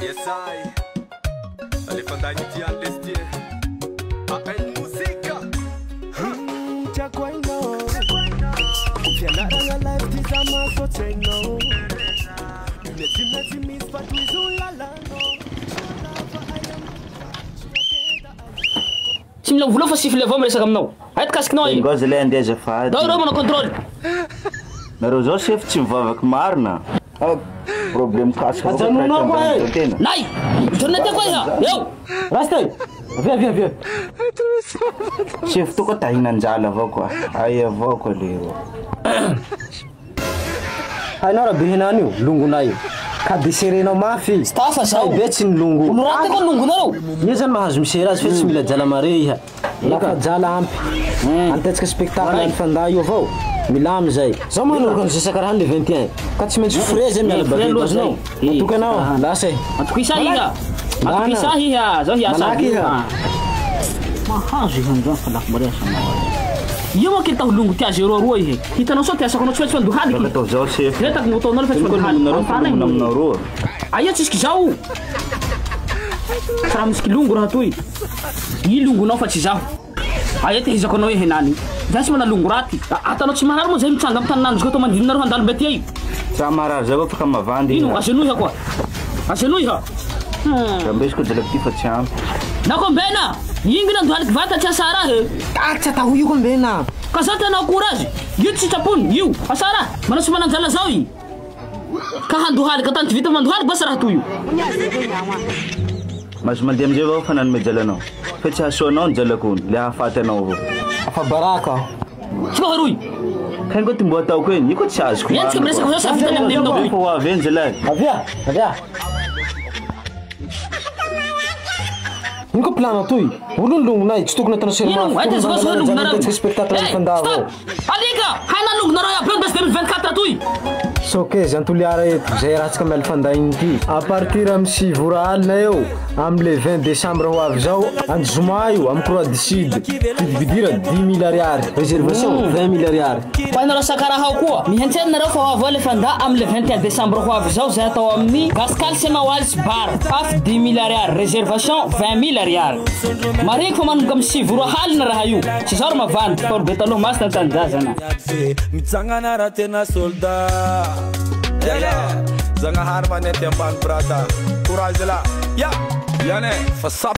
Yes I. Alefa-ndany ity any lesy ty e. AN Mozika. Tiako hainao Fianarana life ty za mahasaotra hainao Mety tsy misy fa tohizo ny lalanao Tsy mila vola fa siffle avao miresaka aminao. Aiza casque-nao io? Ngozy le andeha azafady. Dao ireo manao contrôle. Nareo zao sefo tsy mivavaky marina. Ah, problème casque avao Ajanonao koa e. tena. Nay! Mijanona aty koa iha! Eo! Rasta e! Avia avia avia. Sefo to koa tahinanjala avao koa. Ay avao koa lero. Hainao raha be henany io, longonay io. Ka de serenao mafy. Tsy tafa zao. Be tsy ny longo. Olo raty koa longonareo. Io zany mahazo misery azy fe tsy mila jala mare iha. Lafa jala ampy. Antentsika spectacle any fanda io avao. Milamy zay. Zaho manoroka ny zesaka raha le 21. Ka tsy maintsy frais zay miala Frais baventy aloha azonao. zay. Matoky anao, lasa e. Matokisa iha. Matokisa iha. Zao hiasa. Malaky iha. Mahazo iha androany fa lafo mare asanao. Io moa kely taho longo tia zéro roa ihe. Hitanao sao ty asako anao tsy maintsy mandohaliky. Baka atao zao sefo. Zay tako motonao fa tsy Ino koa mandohaliky. longonareo fa Amfana longona io. aminareo. Aia tsisy zao. Fa raha misy kilongo raha toy. I longonao fa tsy zaho. Aia ty hizako anao henany. Za tsy mana longo raty. Atanao tsy marary moa zay mitsanga amin'ny taninandro zao mandinareo handalo mbe aty ey. Tsy raha marary zao afaka mavandy. Ino azenoy ha koa. Azenoy ha. Rambesiko jalako ty fa tsy ampy. Nako mbena. Ingy nandohaliky vata tsy asara he. Ah, tsy atao io koa mbena. Ka za tena akory azy. Io tsy sitrapony io. Asara. Manao tsy mananjala zao i. Ka handohaliky atany tsy vita mandohaliky basa raha toy io. Mahazo mandeha amizay avao fa nanome jalanao. Fa tsy hahasoa anao ny jalako ony, le hahafaty anao avao. Afa baraka aho. Tsy maharoy. Ka iny koa ty mbo ataoko eny, io koa tsy azoko. Entsika miresaka zao sa vitany amin'ny aminao. Fa ho avy eny zalahy. Avia, avia. Ino koa plan toy? Olo ny longonay, tsy tokony ataonao sery Ino? mafy. Aiza Tokony zao mba longonareo. antentsika spectacle any Hey, fanda avao. stop. Alika, haina longonareo iaby eo ndesy 2024 toy. Sokezy Antoliara eto, zay ratsika miala fanda iny ty. À partir amin'ny 9 ora alina eo, amin'ny le 20 décembre ho avy zao, andro zoma io, amin'ny Croix du Sud. Vidividira 10 000 ariary, réservation 20 000 ariary. Fa nareo sakaraha ao koa. Mihentsena nareo fa ho avy ao le fanda amin'ny le 21 décembre ho avy zao zay atao amin'ny Gascal Semawals Bar. Paf 10 000 ariary, réservation 20 000 ariary. Mariko fa manomboka amin'ny 9 ora halina raha io. Tsy zao ro mavandy, fa olo be taloha masina an-tanindrazana. Mitsangana raha tena soldat. Yeah, yeah. Zagnahary manety ambany brada. Courage là. Yeah. Yane, fa sap.